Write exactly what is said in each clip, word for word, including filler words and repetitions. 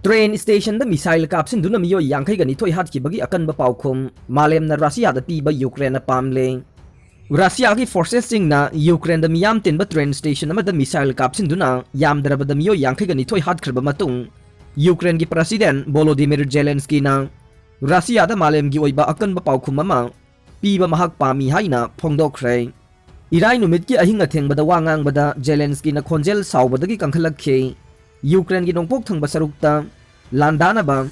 Train stationꯗ missile ꯀꯥꯞꯁꯤꯟꯗꯨꯅ ꯃꯤꯑꯣꯏ ꯌꯥꯡꯈꯩꯒ ꯅꯤꯊꯣꯏ ꯍꯥꯠꯈꯤꯕꯒꯤ ꯑꯀꯟꯕ ꯄꯥꯎꯈꯨꯝ ꯃꯥꯂꯦꯝꯅ ꯔꯁꯤꯌꯥꯗ ꯄꯤꯕ ꯌꯨꯀ꯭ꯔꯦꯟꯅ ꯄꯥꯝꯂꯦ꯫ ꯔꯁꯤꯌꯥꯒꯤ forcesꯁꯤꯡꯅ ꯌꯨꯀ꯭ꯔꯦꯟꯗ ꯃꯤꯌꯥꯝ ꯇꯤꯟꯕ train station ꯑꯃꯗ missile ꯀꯥꯞꯁꯤꯟꯗꯨꯅ ꯌꯥꯝꯗ꯭ꯔꯕꯗ ꯃꯤꯑꯣꯏ ꯌꯥꯡꯈꯩꯒ ꯅꯤꯊꯣꯏ ꯍꯥꯠꯈ꯭ꯔꯕ ꯃꯇꯨꯡ, ꯌꯨꯀ꯭ꯔꯦꯟꯒꯤ president ꯚꯣꯂꯣꯗꯤꯃꯤꯔ ꯖꯦꯂꯦꯟꯁꯀꯤꯅ ꯔꯁꯤꯌꯥꯗ ꯃꯥꯂꯦꯝꯒꯤ ꯑꯣꯏꯕ ꯑꯀꯟꯕ ꯄꯥꯎꯈꯨꯝ ꯑꯃ ꯄꯤꯕ ꯃꯍꯥꯛ ꯄꯥꯝꯃꯤ ꯍꯥꯏꯅ ꯐꯣꯡꯗꯣꯛꯈ꯭ꯔꯦ꯫ ꯏꯔꯥꯏ ꯅꯨꯃꯤꯠꯀꯤ ꯑꯍꯤꯡ ꯑꯊꯦꯡꯕꯗ ꯋꯥ ꯉꯥꯡꯕꯗ ꯖꯦꯂꯦꯟꯁꯀꯤꯅ ꯈꯣꯟꯖꯦꯜ ꯁꯥꯎꯕꯗꯒꯤ ꯀꯟꯈꯠꯂꯛꯈꯤ꯫ ꯌꯨꯀ꯭ꯔꯦꯟꯒꯤ ꯅꯣꯡꯄꯣꯛ ꯊꯪꯕ ꯁꯔꯨꯛꯇ ꯂꯥꯟꯗꯥꯅꯕ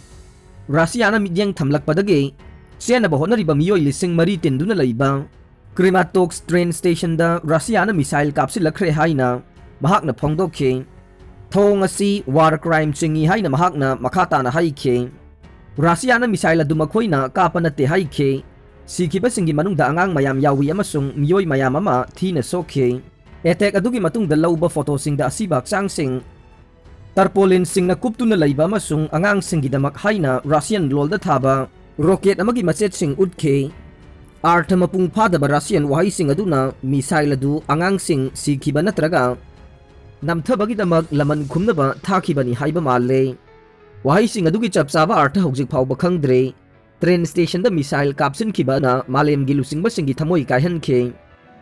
ꯔꯁꯤꯌꯥꯅ ꯃꯤꯠꯌꯦꯡ ꯊꯝꯂꯛꯄꯗꯒꯤ ꯆꯦꯟꯅꯕ ꯍꯣꯠꯅꯔꯤꯕ ꯃꯤꯑꯣꯏ ꯂꯤꯁꯤꯡ ꯃꯔꯤ ꯇꯤꯟꯗꯨꯅ ꯂꯩꯕ Kramatorsk train stationꯗ ꯔꯁꯤꯌꯥꯅ missile ꯀꯥꯞꯁꯤꯜꯂꯛꯈ꯭ꯔꯦ ꯍꯥꯏꯅ ꯃꯍꯥꯛꯅ ꯐꯣꯡꯗꯣꯛꯈꯤ꯫ ꯊꯧꯑꯣꯡ ꯑꯁꯤ war crime ꯆꯤꯡꯏ ꯍꯥꯏꯅ ꯃꯍꯥꯛꯅ ꯃꯈꯥ ꯇꯥꯅ ꯍꯥꯏꯈꯤ꯫ ꯔꯁꯤꯌꯥꯅ missile ꯑꯗꯨ ꯃꯈꯣꯏꯅ ꯀꯥꯞꯄ ꯅꯠꯇꯦ ꯍꯥꯏꯈꯤ꯫ ꯁꯤꯈꯤꯕꯁꯤꯡꯒꯤ ꯃꯅꯨꯡꯗ ꯑꯉꯥꯡ ꯃꯌꯥꯝ ꯌꯥꯎꯏ ꯑꯃꯁꯨꯡ ꯃꯤꯑꯣꯏ ꯃꯌꯥꯝ ꯑꯃ ꯊꯤꯅ ꯁꯣꯛꯈꯤ꯫ Attack ꯑꯗꯨꯒꯤ ꯃꯇꯨꯡꯗ ꯂꯧꯕ photoꯁꯤꯡꯗ ꯑꯁꯤꯕ ꯍꯛꯆꯥꯡꯁꯤꯡ tarpaulinꯁꯤꯡꯅ ꯀꯨꯞꯇꯨꯅ ꯂꯩꯕ ꯑꯃꯁꯨꯡ ꯑꯉꯥꯡꯁꯤꯡꯒꯤꯗꯃꯛ ꯍꯥꯏꯅ Russian ꯂꯣꯜꯗ ꯊꯥꯕ rocket ꯑꯃꯒꯤ ꯃꯆꯦꯠꯁꯤꯡ ꯎꯠꯈꯤ꯫ ꯑꯔꯊ ꯃꯄꯨꯡ ꯐꯥꯗꯕ Russian ꯋꯥꯍꯩꯁꯤꯡ ꯑꯗꯨꯅ missile ꯑꯗꯨ ꯑꯉꯥꯡꯁꯤꯡ ꯁꯤꯈꯤꯕ ꯅꯠꯇ꯭ꯔꯒ ꯅꯝꯊꯕꯒꯤꯗꯃꯛ ꯂꯃꯟ ꯈꯨꯝꯅꯕ ꯊꯥꯈꯤꯕꯅꯤ ꯍꯥꯏꯕ ꯃꯥꯜꯂꯦ꯫ ꯋꯥꯍꯩꯁꯤꯡ ꯑꯗꯨꯒꯤ ꯆꯞ ꯆꯥꯕ ꯑꯔꯊ ꯍꯧꯖꯤꯛ ꯐꯥꯎꯕ ꯈꯪꯗ꯭ꯔꯦ꯫ Train stationꯗ missile ꯀꯥꯞꯁꯤꯟꯈꯤꯕꯅ ꯃꯥꯂꯦꯝꯒꯤ ꯂꯨꯆꯤꯡꯕꯁꯤꯡꯒꯤ ꯊꯃꯣꯏ ꯀꯥꯏꯍꯟꯈꯤ꯫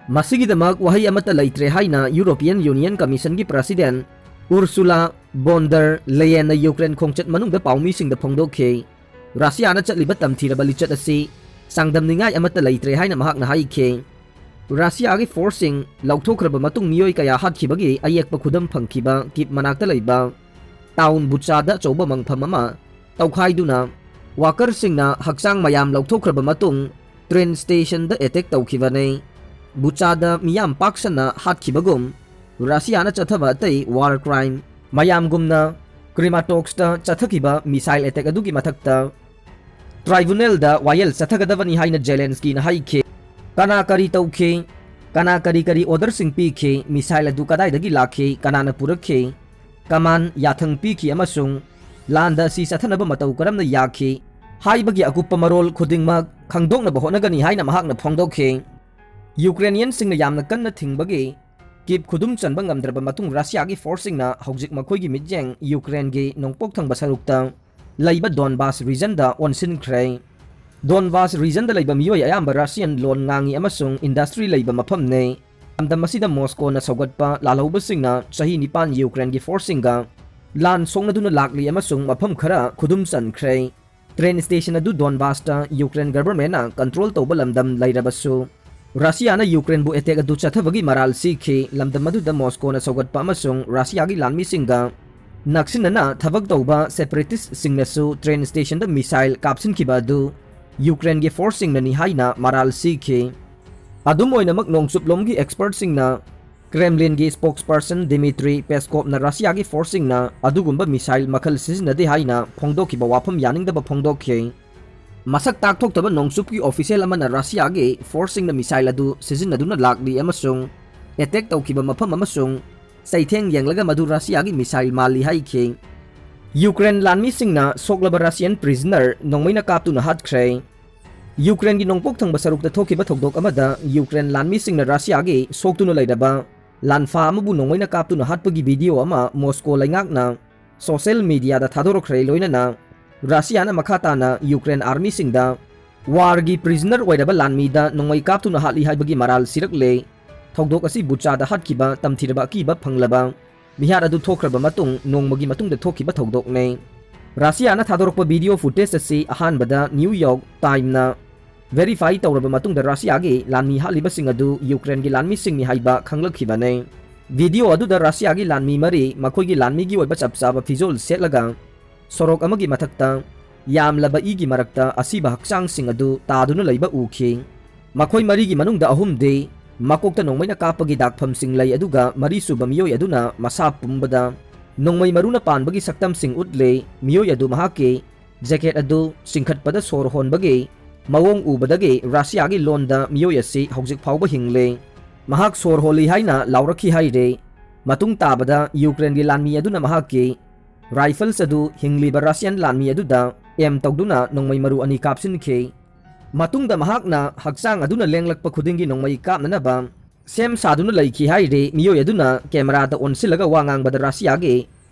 ꯃꯁꯤꯒꯤꯗꯃꯛ ꯋꯥꯍꯩ ꯑꯃꯠꯇ ꯂꯩꯇ꯭ꯔꯦ ꯍꯥꯏꯅ European Union Commissionꯒꯤ president Ursula von der Leyenꯅ ꯌꯨꯀ꯭ꯔꯦꯟ ꯈꯣꯡꯆꯠ ꯃꯅꯨꯡꯗ ꯄꯥꯎꯃꯤꯁꯤꯡꯗ ꯐꯣꯡꯗꯣꯛꯈꯤ꯫ ꯔꯁꯤꯌꯥꯅ ꯆꯠꯂꯤꯕ ꯇꯝꯊꯤꯔꯕ ꯂꯤꯆꯠ ꯑꯁꯤ ꯆꯥꯡꯗꯝꯅꯤꯡꯉꯥꯏ ꯑꯃꯠꯇ ꯂꯩꯇ꯭ꯔꯦ ꯍꯥꯏꯅ ꯃꯍꯥꯛꯅ ꯍꯥꯏꯈꯤ꯫ ꯔꯁꯤꯌꯥꯒꯤ forceꯁꯤꯡ ꯂꯧꯊꯣꯛꯈ꯭ꯔꯕ ꯃꯇꯨꯡ ꯃꯤꯑꯣꯏ ꯀꯌꯥ ꯍꯥꯠꯈꯤꯕꯒꯤ ꯑꯌꯦꯛꯄ ꯈꯨꯗꯝ ꯐꯪꯈꯤꯕ Kyiv ꯃꯅꯥꯛꯇ ꯂꯩꯕ town Buchada ꯑꯆꯧꯕ ꯃꯪꯐꯝ ꯑꯃ ꯇꯧꯈꯥꯏꯗꯨꯅ workerꯁꯤꯡꯅ ꯍꯛꯆꯥꯡ ꯃꯌꯥꯝ ꯂꯧꯊꯣꯛꯈ꯭ꯔꯕ ꯃꯇꯨꯡ train stationꯗ attack ꯇꯧꯈꯤꯕꯅꯤ꯫ Buchada ꯃꯤꯌꯥꯝ ꯄꯥꯛ ꯁꯟꯅ ꯍꯥꯠꯈꯤꯕꯒꯨꯝ ꯔꯁꯤꯌꯥꯅ ꯆꯠꯊꯕ ꯑꯇꯩ war crime ꯃꯌꯥꯝꯒꯨꯝꯅ Kramatorskꯇ ꯆꯠꯊꯈꯤꯕ missile attack ꯑꯗꯨꯒꯤ ꯃꯊꯛꯇ tribunalꯗ ꯋꯥꯌꯦꯜ ꯆꯠꯊꯒꯗꯕꯅꯤ ꯍꯥꯏꯅ ꯖꯦꯂꯦꯟꯁꯀꯤꯅ ꯍꯥꯏꯈꯤ꯫ ꯀꯅꯥ ꯀꯔꯤ ꯇꯧꯈꯤ? ꯀꯅꯥ ꯀꯔꯤ ꯀꯔꯤ orderꯁꯤꯡ ꯄꯤꯈꯤ? Missile ꯑꯗꯨ ꯀꯗꯥꯏꯗꯒꯤ ꯂꯥꯛꯈꯤ? ꯀꯅꯥꯅ ꯄꯨꯔꯛꯈꯤ? Command ꯌꯥꯊꯪ ꯄꯤꯈꯤ ꯑꯃꯁꯨꯡ ꯂꯥꯟꯗ ꯑꯁꯤ ꯆꯠꯊꯅꯕ ꯃꯇꯧ ꯀꯔꯝꯅ ꯌꯥꯈꯤ ꯍꯥꯏꯕꯒꯤ ꯑꯀꯨꯞꯄ ꯃꯔꯣꯜ ꯈꯨꯗꯤꯡꯃꯛ ꯈꯪꯗꯣꯛꯅꯕ ꯍꯣꯠꯅꯒꯅꯤ ꯍꯥꯏꯅ ꯃꯍꯥꯛꯅ ꯐꯣꯡꯗꯣꯛꯈꯤ꯫ Ukrainianꯁꯤꯡꯅ ꯌꯥꯝꯅ ꯀꯟꯅ ꯊꯤꯡꯕꯒꯤ ꯀꯤꯞ ꯈꯨꯗꯨꯝ ꯆꯟꯕ ꯉꯝꯗ꯭ꯔꯕ ꯃꯇꯨꯡ ꯔꯁꯤꯌꯥꯒꯤ ꯐꯣꯔꯁꯁꯤꯡꯅ ꯍꯧꯖꯤꯛ ꯃꯈꯣꯏꯒꯤ ꯃꯤꯠꯌꯦꯡ ꯌꯨꯀ꯭ꯔꯦꯟꯒꯤ ꯅꯣꯡꯄꯣꯛ ꯊꯪꯕ ꯁꯔꯨꯛꯇ ꯂꯩꯕ ꯗꯣꯟꯕꯥꯁ ꯔꯤꯖꯟꯗ ꯑꯣꯟꯁꯤꯟꯈ꯭ꯔꯦ꯫ ꯗꯣꯟꯕꯥꯁ ꯔꯤꯖꯟꯗ ꯂꯩꯕ ꯃꯤꯑꯣꯏ ꯑꯌꯥꯝꯕ ꯔꯁꯤꯌꯟ ꯂꯣꯟ ꯉꯥꯡꯉꯤ ꯑꯃꯁꯨꯡ ꯏꯟꯗꯁꯇ꯭ꯔꯤ ꯂꯩꯕ ꯃꯐꯝꯅꯤ꯫ ꯂꯝꯗꯝ ꯑꯁꯤꯗ ꯃꯣꯁꯀꯣꯅ ꯁꯧꯒꯠꯄ ꯂꯥꯜꯍꯧꯕꯁꯤꯡꯅ ꯆꯍꯤ ꯅꯤꯄꯥꯟ ꯌꯨꯀ꯭ꯔꯦꯟꯒꯤ ꯐꯣꯔꯁꯁꯤꯡꯒ ꯂꯥꯟ ꯁꯣꯛꯅꯗꯨꯅ ꯂꯥꯛꯂꯤ ꯑꯃꯁꯨꯡ ꯃꯐꯝ ꯈꯔ ꯈꯨꯗꯨꯝ ꯆꯟꯈ꯭ꯔꯦ꯫ ꯇ꯭ꯔꯦꯟ ꯁ꯭ꯇꯦꯁꯟ ꯑꯗꯨ ꯗꯣꯟꯕꯥꯁꯇ ꯌꯨꯀ꯭ꯔꯦꯟ ꯒꯚꯔꯟꯃꯦꯟꯠꯅ ꯀꯟꯇ꯭ꯔꯣꯜ ꯇꯧꯕ ꯂꯝꯗꯝ ꯂꯩꯔꯕꯁꯨ, ꯔꯁꯤꯌꯥꯅ ꯌꯨꯀ꯭ꯔꯦꯟꯕꯨ ꯑꯦꯇꯦꯛ ꯑꯗꯨ ꯆꯠꯊꯕꯒꯤ ꯃꯔꯥꯜ ꯁꯤꯈꯤ꯫ ꯂꯝꯗꯝ ꯑꯗꯨꯗ ꯃꯣꯁꯀꯣꯅ ꯁꯧꯒꯠꯄ ꯑꯃꯁꯨꯡ ꯔꯁꯤꯌꯥꯒꯤ ꯂꯥꯟꯃꯤꯁꯤꯡꯒ ꯅꯛꯁꯤꯟꯅꯅ ꯊꯕꯛ ꯇꯧꯕ ꯁꯦꯄꯔꯦꯇꯤꯁꯠꯁꯤꯡꯅꯁꯨ ꯇ꯭ꯔꯦꯟ ꯁ꯭ꯇꯦꯁꯟꯗ ꯃꯤꯁꯥꯏꯜ ꯀꯥꯞꯁꯤꯟꯈꯤꯕ ꯑꯗꯨ ꯌꯨꯀ꯭ꯔꯦꯟꯒꯤ ꯐꯣꯔꯁꯁꯤꯡꯅꯅꯤ ꯍꯥꯏꯅ ꯃꯔꯥꯜ ꯁꯤꯈꯤ꯫ ꯑꯗꯨꯝ ꯑꯣꯏꯅꯃꯛ, ꯅꯣꯡꯆꯨꯞꯂꯣꯝꯒꯤ ꯑꯦꯛꯁꯄꯔꯠꯁꯤꯡꯅ ꯀ꯭ꯔꯦꯝꯂꯤꯟꯒꯤ ꯁ꯭ꯄꯣꯛꯁꯄꯔꯁꯟ ꯗꯤꯃꯤꯇ꯭ꯔꯤ ꯄꯦꯁꯀꯣꯞꯅ ꯔꯁꯤꯌꯥꯒꯤ ꯐꯣꯔꯁꯁꯤꯡꯅ ꯑꯗꯨꯒꯨꯝꯕ ꯃꯤꯁꯥꯏꯜ ꯃꯈꯜ ꯁꯤꯖꯤꯟꯅꯗꯦ ꯍꯥꯏꯅ ꯐꯣꯡꯗꯣꯛꯈꯤꯕ ꯋꯥꯐꯝ ꯌꯥꯅꯤꯡꯗꯕ ꯐꯣꯡꯗꯣꯛꯈꯤ꯫ ꯃꯁꯛ ꯇꯥꯛꯊꯣꯛꯇꯕ ꯅꯣꯡꯆꯨꯞꯀꯤ ꯑꯣꯐꯤꯁꯤꯌꯦꯜ ꯑꯃꯅ ꯔꯁꯤꯌꯥꯒꯤ ꯐꯣꯔꯁꯁꯤꯡꯅ ꯃꯤꯁꯥꯏꯜ ꯑꯗꯨ ꯁꯤꯖꯤꯟꯅꯗꯨꯅ ꯂꯥꯛꯂꯤ ꯑꯃꯁꯨꯡ ꯑꯦꯇꯦꯛ ꯇꯧꯈꯤꯕ ꯃꯐꯝ ꯑꯃꯁꯨꯡ ꯆꯩꯊꯦꯡ ꯌꯦꯡꯂꯒ ꯃꯗꯨ ꯔꯁꯤꯌꯥꯒꯤ ꯃꯤꯁꯥꯏꯜ ꯃꯥꯜꯂꯤ ꯍꯥꯏꯈꯤ꯫ ꯌꯨꯀ꯭ꯔꯦꯟ ꯂꯥꯟꯃꯤꯁꯤꯡꯅ ꯁꯣꯛꯂꯕ ꯔꯁꯤꯌꯟ ꯄ꯭ꯔꯤꯖꯅꯔ ꯅꯣꯡꯃꯩꯅ ꯀꯥꯞꯇꯨꯅ ꯍꯥꯠꯈ꯭ꯔꯦ꯫ ꯌꯨꯀ꯭ꯔꯦꯟꯒꯤ ꯅꯣꯡꯄꯣꯛ ꯊꯪꯕ ꯁꯔꯨꯛꯇ ꯊꯣꯛꯈꯤꯕ ꯊꯧꯗꯣꯛ ꯑꯃꯗ ꯌꯨꯀ꯭ꯔꯦꯟ ꯂꯥꯟꯃꯤꯁꯤꯡꯅ ꯔꯁꯤꯌꯥꯒꯤ ꯁꯣꯛꯇꯨꯅ ꯂꯩꯔꯕ ꯂꯥꯟꯐꯥ ꯑꯃꯕꯨ ꯅꯣꯡꯃꯩꯅ ꯀꯥꯞꯇꯨꯅ ꯍꯥꯠꯄꯒꯤ ꯚꯤꯗꯤꯑꯣ ꯑꯃ ꯃꯣꯁꯀꯣ ꯂꯩꯉꯥꯛꯅ ꯁꯣꯁꯤꯌꯦꯜ ꯃꯤꯗꯤꯌꯥꯗ ꯊꯥꯗꯣꯔꯛꯈ꯭ꯔꯦ, ꯂꯣꯏꯅꯅ ꯔꯁꯤꯌꯥꯅ ꯃꯈꯥ ꯇꯥꯅ ꯌꯨꯀ꯭ꯔꯦꯟ ꯑꯥꯔꯃꯤꯁꯤꯡꯗ ꯋꯥꯔꯒꯤ ꯄ꯭ꯔꯤꯖꯅꯔ ꯑꯣꯏꯔꯕ ꯂꯥꯟꯃꯤꯗ ꯅꯣꯡꯃꯩ ꯀꯥꯞꯇꯨꯅ ꯍꯥꯠꯂꯤ ꯍꯥꯏꯕꯒꯤ ꯃꯔꯥꯜ ꯁꯤꯔꯛꯂꯦ꯫ ꯊꯧꯗꯣꯛ ꯑꯁꯤ ꯕꯨꯆꯥꯗ ꯍꯥꯠꯈꯤꯕ ꯇꯝꯊꯤꯔꯕ ꯑꯀꯤꯕ ꯐꯪꯂꯕ ꯃꯤꯍꯥꯠ ꯑꯗꯨ ꯊꯣꯛꯈ꯭ꯔꯕ ꯃꯇꯨꯡ ꯅꯣꯡꯃꯒꯤ ꯃꯇꯨꯡꯗ ꯊꯣꯛꯈꯤꯕ ꯊꯧꯗꯣꯛꯅꯤ꯫ ꯔꯁꯤꯌꯥꯅ ꯊꯥꯗꯣꯔꯛꯄ ꯚꯤꯗꯤꯑꯣ ꯐꯨꯇꯦꯖ ꯑꯁꯤ ꯑꯍꯥꯟꯕꯗ ꯅ꯭ꯌꯨ ꯌꯣꯔꯛ ꯇꯥꯏꯝꯅ ꯚꯦꯔꯤꯐꯥꯏ ꯇꯧꯔꯕ ꯃꯇꯨꯡꯗ ꯔꯁꯤꯌꯥꯒꯤ ꯂꯥꯟꯃꯤ ꯍꯥꯠꯂꯤꯕꯁꯤꯡ ꯑꯗꯨ ꯌꯨꯀ꯭ꯔꯦꯟꯒꯤ ꯂꯥꯟꯃꯤꯁꯤꯡꯅꯤ ꯍꯥꯏꯕ ꯈꯪꯂꯛꯈꯤꯕꯅꯤ꯫ ꯚꯤꯗꯤꯑꯣ ꯑꯗꯨꯗ ꯔꯁꯤꯌꯥꯒꯤ ꯂꯥꯟꯃꯤ ꯃꯔꯤ ꯃꯈꯣꯏꯒꯤ ꯂꯥꯟꯃꯤꯒꯤ ꯑꯣꯏꯕ ꯆꯞ ꯆꯥꯕ ꯐꯤꯖꯣꯜ ꯁꯦꯠꯂꯒ ꯁꯣꯔꯣꯛ ꯑꯃꯒꯤ ꯃꯊꯛꯇ ꯌꯥꯝꯂꯕ ꯏꯒꯤ ꯃꯔꯛꯇ ꯑꯁꯤꯕ ꯍꯛꯆꯥꯡꯁꯤꯡ ꯑꯗꯨ ꯇꯥꯗꯨꯅ ꯂꯩꯕ ꯎꯈꯤ꯫ ꯃꯈꯣꯏ ꯃꯔꯤꯒꯤ ꯃꯅꯨꯡꯗ ꯑꯍꯨꯝꯗꯤ ꯃꯀꯣꯛꯇ ꯅꯣꯡꯃꯩꯅ ꯀꯥꯞꯄꯒꯤ ꯗꯥꯛꯐꯝꯁꯤꯡ ꯂꯩ, ꯑꯗꯨꯒ ꯃꯔꯤꯁꯨꯕ ꯃꯤꯑꯣꯏ ꯑꯗꯨꯅ ꯃꯁꯥ ꯄꯨꯝꯕꯗ ꯅꯣꯡꯃꯩ ꯃꯔꯨꯅ ꯄꯥꯟꯕꯒꯤ ꯁꯛꯇꯝꯁꯤꯡ ꯎꯠꯂꯤ꯫ ꯃꯤꯑꯣꯏ ꯑꯗꯨ ꯃꯍꯥꯛꯀꯤ ꯖꯦꯀꯦꯠ ꯑꯗꯨ ꯆꯤꯡꯈꯠꯄꯗ ꯁꯣꯔ ꯍꯣꯟꯕꯒꯤ ꯃꯑꯣꯡ ꯎꯕꯗꯒꯤ ꯔꯁꯤꯌꯥꯒꯤ ꯂꯣꯟꯗ ꯃꯤꯑꯣꯏ ꯑꯁꯤ ꯍꯧꯖꯤꯛ ꯐꯥꯎꯕ ꯍꯤꯡꯂꯤ꯫ ꯃꯍꯥꯛ ꯁꯣꯔ ꯍꯣꯜꯂꯤ ꯍꯥꯏꯅ ꯂꯥꯎꯔꯛꯈꯤ ꯍꯥꯏꯔꯦ꯫ ꯃꯇꯨꯡ ꯇꯥꯕꯗ ꯌꯨꯀ꯭ꯔꯦꯟꯒꯤ ꯂꯥꯟꯃꯤ ꯑꯗꯨꯅ ꯃꯍꯥꯛꯀꯤ ꯔꯥꯏꯐꯜꯁ ꯑꯗꯨ ꯍꯤꯡꯂꯤꯕ ꯔꯁꯤꯌꯟ ꯂꯥꯟꯃꯤ ꯑꯗꯨꯗ ꯑꯦꯝ ꯇꯧꯗꯨꯅ ꯅꯣꯡꯃꯩ ꯃꯔꯨ ꯑꯅꯤ ꯀꯥꯞꯁꯤꯟꯈꯤ꯫ ꯃꯇꯨꯡꯗ ꯃꯍꯥꯛꯅ ꯍꯛꯆꯥꯡ ꯑꯗꯨꯅ ꯂꯦꯡꯂꯛꯄ ꯈꯨꯗꯤꯡꯒꯤ ꯅꯣꯡꯃꯩ ꯀꯥꯞꯅꯅꯕ ꯁꯦꯝ ꯁꯥꯗꯨꯅ ꯂꯩꯈꯤ ꯍꯥꯏꯔꯤ꯫ ꯃꯤꯑꯣꯏ ꯑꯗꯨꯅ ꯀꯦꯃꯦꯔꯥꯗ ꯑꯣꯟꯁꯤꯜꯂꯒ ꯋꯥ ꯉꯥꯡꯕꯗ ꯔꯁꯤꯌꯥꯒꯤ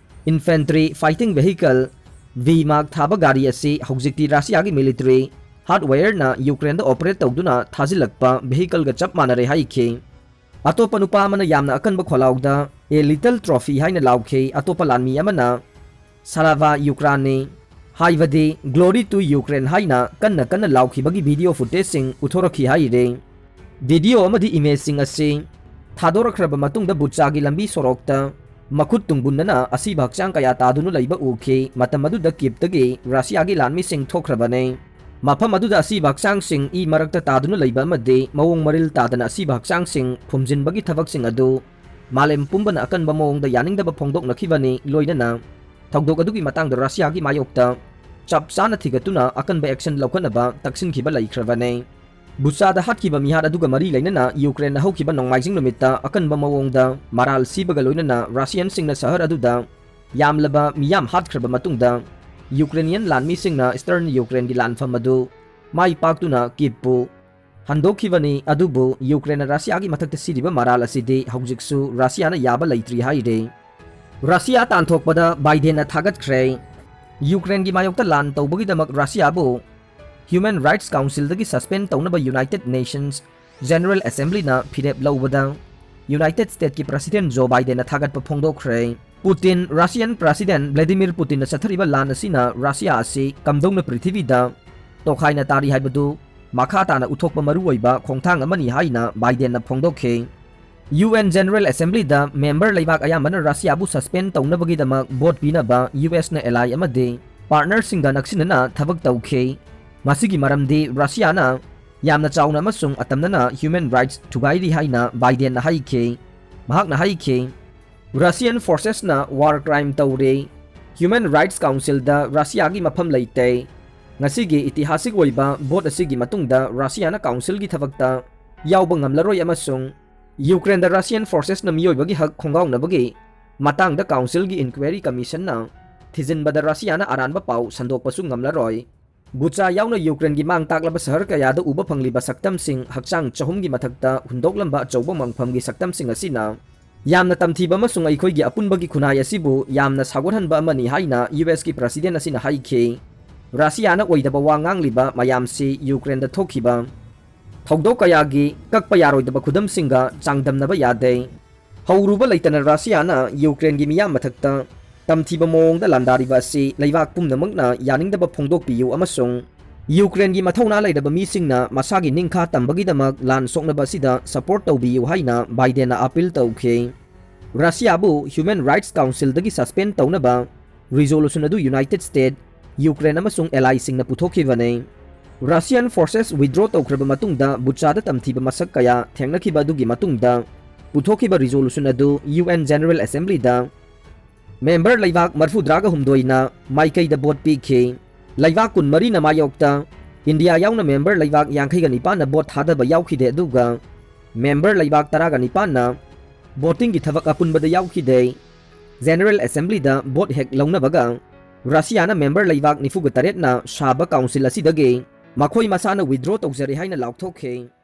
infantry fighting vehicle V Mark ꯊꯥꯕ ꯒꯥꯔꯤ ꯑꯁꯤ ꯍꯧꯖꯤꯛꯇꯤ ꯔꯁꯤꯌꯥꯒꯤ military hardwareꯅ ꯌꯨꯀ꯭ꯔꯦꯟꯗ operate ꯇꯧꯗꯨꯅ ꯊꯥꯖꯤꯜꯂꯛꯄ vehicleꯒ ꯆꯞ ꯃꯥꯟꯅꯔꯦ ꯍꯥꯏꯈꯤ꯫ ꯑꯇꯣꯞꯄ ꯅꯨꯄꯥ ꯑꯃꯅ ꯌꯥꯝꯅ ꯑꯀꯟꯕ ꯈꯣꯜꯂꯥꯎꯗ "A little trophy" ꯍꯥꯏꯅ ꯂꯥꯎꯈꯤ꯫ ꯑꯇꯣꯞꯄ ꯂꯥꯟꯃꯤ ꯑꯃꯅ "Slava Ukraine" ꯍꯥꯏꯕꯗꯤ "Glory to Ukraine" ꯍꯥꯏꯅ ꯀꯟꯅ ꯀꯟꯅ ꯂꯥꯎꯈꯤꯕꯒꯤ video footageꯁꯤꯡ ꯎꯠꯊꯣꯔꯛꯈꯤ ꯍꯥꯏꯔꯤ꯫ Video ꯑꯃꯗꯤ imageꯁꯤꯡ ꯑꯁꯤ ꯊꯥꯗꯣꯔꯛꯈ꯭ꯔꯕ ꯃꯇꯨꯡꯗ ꯕꯨꯆꯥꯒꯤ ꯂꯝꯕꯤ ꯁꯣꯔꯣꯛꯇ ꯃꯈꯨꯠ ꯇꯨꯡꯕꯨꯟꯅꯅ ꯑꯁꯤꯕ ꯍꯛꯆꯥꯡ ꯀꯌꯥ ꯇꯥꯗꯨꯅ ꯂꯩꯕ ꯎꯈꯤ꯫ ꯃꯇꯝ ꯑꯗꯨꯗ ꯀꯤꯞꯇꯒꯤ ꯔꯁꯤꯌꯥꯒꯤ ꯂꯥꯟꯃꯤꯁꯤꯡ ꯊꯣꯛꯈ꯭ꯔꯕꯅꯤ꯫ ꯃꯐꯝ ꯑꯗꯨꯗ ꯑꯁꯤꯕ ꯍꯛꯆꯥꯡꯁꯤꯡ ꯏ ꯃꯔꯛꯇ ꯇꯥꯗꯨꯅ ꯂꯩꯕ ꯑꯃꯗꯤ ꯃꯑꯣꯡ ꯃꯔꯤꯜ ꯇꯥꯗꯅ ꯑꯁꯤꯕ ꯍꯛꯆꯥꯡꯁꯤꯡ ꯐꯨꯝꯖꯤꯟꯕꯒꯤ ꯊꯕꯛꯁꯤꯡ ꯑꯗꯨ ꯃꯥꯂꯦꯝ ꯄꯨꯝꯕꯅ ꯑꯀꯟꯕ ꯃꯑꯣꯡꯗ ꯌꯥꯅꯤꯡꯗꯕ ꯐꯣꯡꯗꯣꯛꯅꯈꯤꯕꯅꯤ꯫ ꯂꯣꯏꯅꯅ ꯊꯧꯗꯣꯛ ꯑꯗꯨꯒꯤ ꯃꯇꯥꯡꯗ ꯔꯁꯤꯌꯥꯒꯤ ꯃꯥꯌꯣꯛꯇ ꯆꯞ ꯆꯥꯅ ꯊꯤꯒꯠꯇꯨꯅ ꯑꯀꯟꯕ action ꯂꯧꯈꯠꯅꯕ ꯇꯛꯁꯤꯟꯈꯤꯕ ꯂꯩꯈ꯭ꯔꯕꯅꯤ꯫ ꯕꯨꯆꯥꯗ ꯍꯥꯠꯈꯤꯕ ꯃꯤꯍꯥꯠ ꯑꯗꯨꯒ ꯃꯔꯤ ꯂꯩꯅꯅ ꯌꯨꯀ꯭ꯔꯦꯟꯅ ꯍꯧꯈꯤꯕ ꯅꯣꯡꯃꯥꯏꯖꯤꯡ ꯅꯨꯃꯤꯠꯇ ꯑꯀꯟꯕ ꯃꯑꯣꯡꯗ ꯃꯔꯥꯜ ꯁꯤꯕꯒ ꯂꯣꯏꯅꯅ ꯔꯁꯤꯌꯟꯁꯤꯡꯅ ꯁꯍꯔ ꯑꯗꯨꯗ ꯌꯥꯝꯂꯕ ꯃꯤꯌꯥꯝ ꯍꯥꯠꯈ꯭ꯔꯕ ꯃꯇꯨꯡꯗ, ꯌꯨꯀ꯭ꯔꯦꯅꯤꯌꯟ ꯂꯥꯟꯃꯤꯁꯤꯡꯅ Eastern Ukraineꯒꯤ ꯂꯥꯟꯐꯝ ꯑꯗꯨ ꯃꯥꯏ ꯄꯥꯛꯇꯨꯅ ꯀꯤꯞꯄꯨ ꯍꯟꯗꯣꯛꯈꯤꯕꯅꯤ꯫ ꯑꯗꯨꯕꯨ ꯌꯨꯀ꯭ꯔꯦꯟꯅ ꯔꯁꯤꯌꯥꯒꯤ ꯃꯊꯛꯇ ꯁꯤꯔꯤꯕ ꯃꯔꯥꯜ ꯑꯁꯤꯗꯤ ꯍꯧꯖꯤꯛꯁꯨ ꯔꯁꯤꯌꯥꯅ ꯌꯥꯕ ꯂꯩꯇ꯭ꯔꯤ ꯍꯥꯏꯔꯤ꯫ ꯔꯁꯤꯌꯥ ꯇꯥꯟꯊꯣꯛꯄꯗ ꯕꯥꯏꯗꯦꯟꯅ ꯊꯥꯒꯠꯈ꯭ꯔꯦ꯫ ꯌꯨꯀ꯭ꯔꯦꯟꯒꯤ ꯃꯥꯌꯣꯛꯇ ꯂꯥꯟ ꯇꯧꯕꯒꯤꯗꯃꯛ ꯔꯁꯤꯌꯥꯕꯨ Human Rights Councilꯗꯒꯤ suspend ꯇꯧꯅꯕ United Nations General Assemblyꯅ ꯐꯤꯔꯦꯞ ꯂꯧꯕꯗ United Statesꯀꯤ President Joe Bidenꯅ ꯊꯥꯒꯠꯄ ꯐꯣꯡꯗꯣꯛꯈ꯭ꯔꯦ꯫ ꯄꯨꯇꯤꯟ, Russian President Vladimir Putinꯅ ꯆꯠꯊꯔꯤꯕ ꯂꯥꯟ ꯑꯁꯤꯅ ꯔꯁꯤꯌꯥ ꯑꯁꯤ ꯀꯝꯗꯧꯅ ꯄ꯭ꯔꯤꯊꯤꯕꯤꯗ ꯇꯣꯈꯥꯏꯅ ꯇꯥꯔꯤ ꯍꯥꯏꯕꯗꯨ ꯃꯈꯥ ꯇꯥꯅ ꯎꯠꯊꯣꯛꯄ ꯃꯔꯨꯑꯣꯏꯕ ꯈꯣꯡꯊꯥꯡ ꯑꯃꯅꯤ ꯍꯥꯏꯅ ꯕꯥꯏꯗꯦꯟꯅ ꯐꯣꯡꯗꯣꯛꯈꯤ꯫ UN General Assemblyꯗ member ꯂꯩꯕꯥꯛ ꯑꯌꯥꯝꯕꯅ ꯔꯁꯤꯌꯥꯕꯨ suspend ꯇꯧꯅꯕꯒꯤꯗꯃꯛ vote ꯄꯤꯅꯕ USꯅ ally ꯑꯃꯗꯤ partnerꯁꯤꯡꯒ ꯅꯛꯁꯤꯟꯅꯅ ꯊꯕꯛ ꯇꯧꯈꯤ꯫ ꯃꯁꯤꯒꯤ ꯃꯔꯝꯗꯤ ꯔꯁꯤꯌꯥꯅ ꯌꯥꯝꯅ ꯆꯥꯎꯅ ꯑꯃꯁꯨꯡ ꯑꯇꯝꯅꯅ human rights ꯊꯨꯒꯥꯏꯔꯤ ꯍꯥꯏꯅ ꯕꯥꯏꯗꯦꯟꯅ ꯍꯥꯏꯈꯤ꯫ ꯃꯍꯥꯛꯅ ꯍꯥꯏꯈꯤ, "Russian forcesꯅ war crime ꯇꯧꯔꯦ꯫ Human Rights Councilꯗ ꯔꯁꯤꯌꯥꯒꯤ ꯃꯐꯝ ꯂꯩꯇꯦ꯫ ꯉꯁꯤꯒꯤ ꯏꯇꯤꯍꯥꯁꯤꯛ ꯑꯣꯏꯕ vote ꯑꯁꯤꯒꯤ ꯃꯇꯨꯡꯗ ꯔꯁꯤꯌꯥꯅ councilꯒꯤ ꯊꯕꯛꯇ ꯌꯥꯎꯕ ꯉꯝꯂꯔꯣꯏ ꯑꯃꯁꯨꯡ ꯌꯨꯀ꯭ꯔꯦꯟꯗ Russian forcesꯅ ꯃꯤꯑꯣꯏꯕꯒꯤ ꯍꯛ ꯈꯣꯡꯒꯥꯎꯅꯕꯒꯤ ꯃꯇꯥꯡꯗ councilꯒꯤ inquiry commissionꯅ ꯊꯤꯖꯤꯟꯕꯗ ꯔꯁꯤꯌꯥꯅ ꯑꯔꯥꯟꯕ ꯄꯥꯎ ꯁꯟꯗꯣꯛꯄꯁꯨ ꯉꯝꯂꯔꯣꯏ"꯫ ꯕꯨꯆꯥ ꯌꯥꯎꯅ ꯌꯨꯀ꯭ꯔꯦꯟꯒꯤ ꯃꯥꯡ ꯇꯥꯛꯂꯕ ꯁꯍꯔ ꯀꯌꯥꯗ ꯎꯕ ꯐꯪꯂꯤꯕ ꯁꯛꯇꯝꯁꯤꯡ, ꯍꯛꯆꯥꯡ ꯆꯍꯨꯝꯒꯤ ꯃꯊꯛꯇ ꯍꯨꯟꯗꯣꯛꯂꯝꯕ ꯑꯆꯧꯕ ꯃꯪꯐꯝꯒꯤ ꯁꯛꯇꯝꯁꯤꯡ ꯑꯁꯤꯅ ꯌꯥꯝꯅ ꯇꯝꯊꯤꯕ ꯑꯃꯁꯨꯡ ꯑꯩꯈꯣꯏꯒꯤ ꯑꯄꯨꯟꯕꯒꯤ ꯈꯨꯟꯅꯥꯏ ꯑꯁꯤꯕꯨ ꯌꯥꯝꯅ ꯁꯥꯎꯒꯠꯍꯟꯕ ꯑꯃꯅꯤ ꯍꯥꯏꯅ ꯌꯨ ꯑꯦꯁꯀꯤ ꯄ꯭ꯔꯁꯤꯗꯦꯟ ꯑꯁꯤꯅ ꯍꯥꯏꯈꯤ꯫ ꯔꯁꯤꯌꯥꯅ ꯑꯣꯏꯗꯕ ꯋꯥ ꯉꯥꯡꯂꯤꯕ ꯃꯌꯥꯝꯁꯤ ꯌꯨꯀ꯭ꯔꯦꯟꯗ ꯊꯣꯛꯈꯤꯕ ꯊꯧꯗꯣꯛ ꯀꯌꯥꯒꯤ ꯀꯛꯄ ꯌꯥꯔꯣꯏꯗꯕ ꯈꯨꯗꯝꯁꯤꯡꯒ ꯆꯥꯡꯗꯝꯅꯕ ꯌꯥꯗꯦ꯫ ꯍꯧꯔꯨꯕ ꯂꯩꯇꯅ ꯔꯁꯤꯌꯥꯅ ꯌꯨꯀ꯭ꯔꯦꯟꯒꯤ ꯃꯤꯌꯥꯝ ꯃꯊꯛꯇ ꯇꯝꯊꯤꯕ ꯃꯑꯣꯡꯗ ꯂꯥꯟꯗꯥꯔꯤꯕ ꯑꯁꯤ ꯂꯩꯕꯥꯛ ꯄꯨꯝꯅꯃꯛꯅ ꯌꯥꯅꯤꯡꯗꯕ ꯐꯣꯡꯗꯣꯛꯄꯤꯌꯨ ꯑꯃꯁꯨꯡ ꯌꯨꯀ꯭ꯔꯦꯟꯒꯤ ꯃꯊꯧꯅꯥ ꯂꯩꯔꯕ ꯃꯤꯁꯤꯡꯅ ꯃꯁꯥꯒꯤ ꯅꯤꯡꯈꯥ ꯇꯝꯕꯒꯤꯗꯃꯛ ꯂꯥꯟ ꯁꯣꯛꯅꯕ ꯑꯁꯤꯗ ꯁꯄꯣꯔꯠ ꯇꯧꯕꯤꯌꯨ ꯍꯥꯏꯅ ꯕꯥꯏꯗꯦꯟꯅ ꯑꯥꯄꯤꯜ ꯇꯧꯈꯤ꯫ ꯔꯁꯤꯌꯥꯕꯨ ꯍ꯭ꯌꯨꯃꯦꯟ ꯔꯥꯏꯠꯁ ꯀꯥꯎꯟꯁꯤꯜꯗꯒꯤ ꯁꯁꯄꯦꯟ ꯇꯧꯅꯕ ꯔꯤꯖꯣꯂꯨꯁꯟ ꯑꯗꯨ ꯌꯨꯅꯥꯏꯇꯦꯗ ꯁ꯭ꯇꯦꯠ, ꯌꯨꯀ꯭ꯔꯦꯟ ꯑꯃꯁꯨꯡ ꯑꯦꯂꯥꯏꯁꯤꯡꯅ ꯄꯨꯊꯣꯛꯈꯤꯕꯅꯤ꯫ ꯔꯁꯤꯌꯥꯟ ꯐꯣꯔꯁꯦꯁ ꯋꯤꯗ꯭ꯔꯣ ꯇꯧꯈ꯭ꯔꯕ ꯃꯇꯨꯡꯗ ꯕꯨꯆꯥꯗ ꯇꯝꯊꯤꯕ ꯃꯁꯛ ꯀꯌꯥ ꯊꯦꯡꯅꯈꯤꯕ ꯑꯗꯨꯒꯤ ꯃꯇꯨꯡꯗ ꯄꯨꯊꯣꯛꯈꯤꯕ ꯔꯤꯖꯣꯂꯨꯁꯟ ꯑꯗꯨ ꯌꯨ ꯑꯦꯟ ꯖꯦꯅꯔꯦꯜ ꯑꯦꯁꯦꯝꯕ꯭ꯂꯤꯗ ꯃꯦꯝꯕꯔ ꯂꯩꯕꯥꯛ ꯃꯔꯤꯐꯨꯇꯔꯥꯒ ꯍꯨꯝꯗꯣꯏꯅ ꯃꯥꯏꯀꯩꯗ ꯚꯣꯠ ꯄꯤꯈꯤ꯫ ꯂꯩꯕꯥꯛ ꯀꯨꯟꯃꯔꯤꯅ ꯃꯥꯌꯣꯛꯇ, ꯏꯟꯗꯤꯌꯥ ꯌꯥꯎꯅ ꯃꯦꯝꯕꯔ ꯂꯩꯕꯥꯛ ꯌꯥꯡꯈꯩꯒ ꯅꯤꯄꯥꯟꯅ ꯚꯣꯠ ꯊꯥꯗꯕ ꯌꯥꯎꯈꯤꯗꯦ, ꯑꯗꯨꯒ ꯃꯦꯝꯕꯔ ꯂꯩꯕꯥꯛ ꯇꯔꯥꯒ ꯅꯤꯄꯥꯟꯅ ꯚꯣꯇꯤꯡꯒꯤ ꯊꯕꯛ ꯑꯄꯨꯟꯕꯗ ꯌꯥꯎꯈꯤꯗꯦ꯫ ꯖꯦꯅꯔꯦꯜ ꯑꯦꯁꯦꯝꯕ꯭ꯂꯤꯗ ꯚꯣꯠ ꯍꯦꯛ ꯂꯧꯅꯕꯒ ꯔꯁꯤꯌꯥꯅ ꯃꯦꯝꯕꯔ ꯂꯩꯕꯥꯛ ꯅꯤꯐꯨꯒ ꯇꯔꯦꯠꯅ ꯁꯥꯕ ꯀꯥꯎꯟꯁꯤꯜ ꯑꯁꯤꯗꯒꯤ ꯃꯈꯣꯏ ꯃꯁꯥꯅ ꯋꯤꯗ꯭ꯔꯣ ꯇꯧꯖꯔꯦ ꯍꯥꯏꯅ ꯂꯥꯎꯊꯣꯛꯈꯤ꯫